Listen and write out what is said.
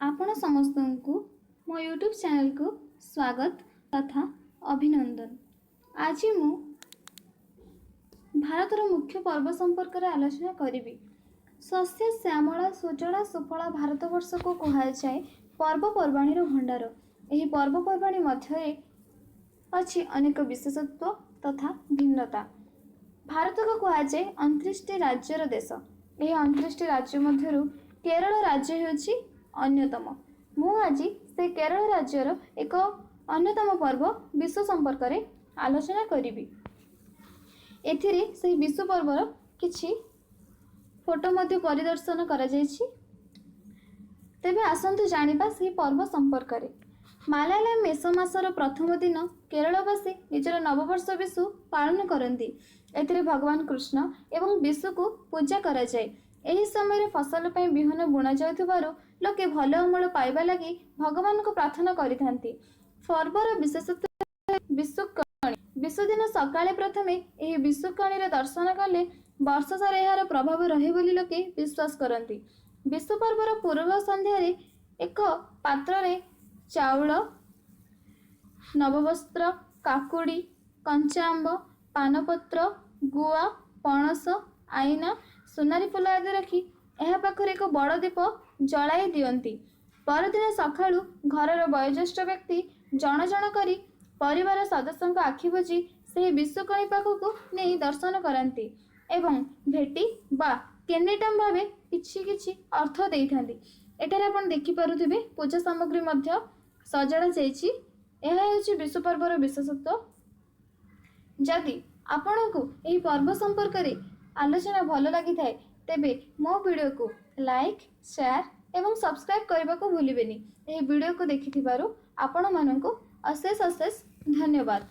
ଆପଣ ସମସ୍ତଙ୍କୁ ମୋ ୟୁଟ୍ୟୁବ୍ ଚ୍ୟାନେଲକୁ ସ୍ୱାଗତ ତଥା ଅଭିନନ୍ଦନ। ଆଜି ମୁଁ ଭାରତର ମୁଖ୍ୟ ପର୍ବ ସମ୍ପର୍କରେ ଆଲୋଚନା କରିବି। ଶସ୍ୟ ଶ୍ୟାମଳା ସୁଜଳା ସୁଫଳା ଭାରତବର୍ଷକୁ କୁହାଯାଏ ପର୍ବପର୍ବାଣୀର ଭଣ୍ଡାର। ଏହି ପର୍ବପର୍ବାଣୀ ମଧ୍ୟରେ ଅଛି ଅନେକ ବିଶେଷତ୍ୱ ତଥା ଭିନ୍ନତା। ଭାରତକୁ କୁହାଯାଏ 29ଟି ରାଜ୍ୟର ଦେଶ। ଏହି 29ଟି ରାଜ୍ୟ ମଧ୍ୟରୁ କେରଳ ରାଜ୍ୟ ହେଉଛି ଅନ୍ୟତମ। ମୁଁ ଆଜି ସେ କେରଳ ରାଜ୍ୟର ଏକ ଅନ୍ୟତମ ପର୍ବ ବିଶୁ ସମ୍ପର୍କରେ ଆଲୋଚନା କରିବି। ଏଥିରେ ସେହି ବିଶୁ ପର୍ବର କିଛି ଫଟୋ ମଧ୍ୟ ପରିଦର୍ଶନ କରାଯାଇଛି। ତେବେ ଆସନ୍ତୁ ଜାଣିବା ସେହି ପର୍ବ ସମ୍ପର୍କରେ। ମାଲାୟାଲମ ମେଷ ମାସର ପ୍ରଥମ ଦିନ କେରଳବାସୀ ନିଜର ନବବର୍ଷ ବିଶୁ ପାଳନ କରନ୍ତି। ଏଥିରେ ଭଗବାନ କୃଷ୍ଣ ଏବଂ ବିଶୁକୁ ପୂଜା କରାଯାଏ। ଏହି ସମୟରେ ଫସଲ ପାଇଁ ବିହନ ବୁଣାଯାଉଥିବାରୁ ଲୋକେ ଭଲ ଅମଳ ପାଇବା ଲାଗି ଭଗବାନଙ୍କୁ ପ୍ରାର୍ଥନା କରିଥାନ୍ତି। ପର୍ବର ବିଶେଷତ୍ୱ ବିଶୁକଣି। ବିଶୁ ଦିନ ସକାଳେ ପ୍ରଥମେ ଏହି ବିଶୁକଣିର ଦର୍ଶନ କଲେ ବର୍ଷ ସାରା ଏହାର ପ୍ରଭାବ ରହେ ବୋଲି ଲୋକେ ବିଶ୍ୱାସ କରନ୍ତି। ବିଶୁ ପର୍ବର ପୂର୍ବ ସନ୍ଧ୍ୟାରେ ଏକ ପାତ୍ରରେ ଚାଉଳ, ନବବସ୍ତ୍ର, କାକୁଡ଼ି, କଞ୍ଚା ଆମ୍ବ, ପାନପତ୍ର, ଗୁଆ, ପଣସ, ଆଇନା, ସୁନାରୀ ଫୁଲ ଆଦି ରଖି ଏହା ପାଖରେ ଏକ ବଡ଼ ଦୀପ ଜଳାଇ ଦିଅନ୍ତି। ପରଦିନ ସକାଳୁ ଘରର ବୟୋଜ୍ୟେଷ୍ଠ ବ୍ୟକ୍ତି ଜଣ ଜଣ କରି ପରିବାର ସଦସ୍ୟଙ୍କ ଆଖି ବୁଜି ସେହି ବିଶୁକଣି ପାଖକୁ ନେଇ ଦର୍ଶନ କରାନ୍ତି ଏବଂ ଭେଟି ବା କେନିଟମ୍ ଭାବେ କିଛି କିଛି ଅର୍ଥ ଦେଇଥାନ୍ତି। ଏଠାରେ ଆପଣ ଦେଖିପାରୁଥିବେ, ପୂଜା ସାମଗ୍ରୀ ମଧ୍ୟ ସଜଡ଼ା ଯାଇଛି। ଏହା ହେଉଛି ବିଶୁ ପର୍ବର ବିଶେଷତ୍ୱ। ଯଦି ଆପଣଙ୍କୁ ଏହି ପର୍ବ ସମ୍ପର୍କରେ ଆଲୋଚନା ଭଲ ଲାଗିଥାଏ, ତେବେ ମୋ ଭିଡ଼ିଓକୁ ଲାଇକ୍, ସେୟାର ଏବଂ ସବସ୍କ୍ରାଇବ୍ କରିବାକୁ ଭୁଲିବେନି। ଏହି ଭିଡ଼ିଓକୁ ଦେଖିଥିବାରୁ ଆପଣମାନଙ୍କୁ ଅଶେଷ ଅଶେଷ ଧନ୍ୟବାଦ।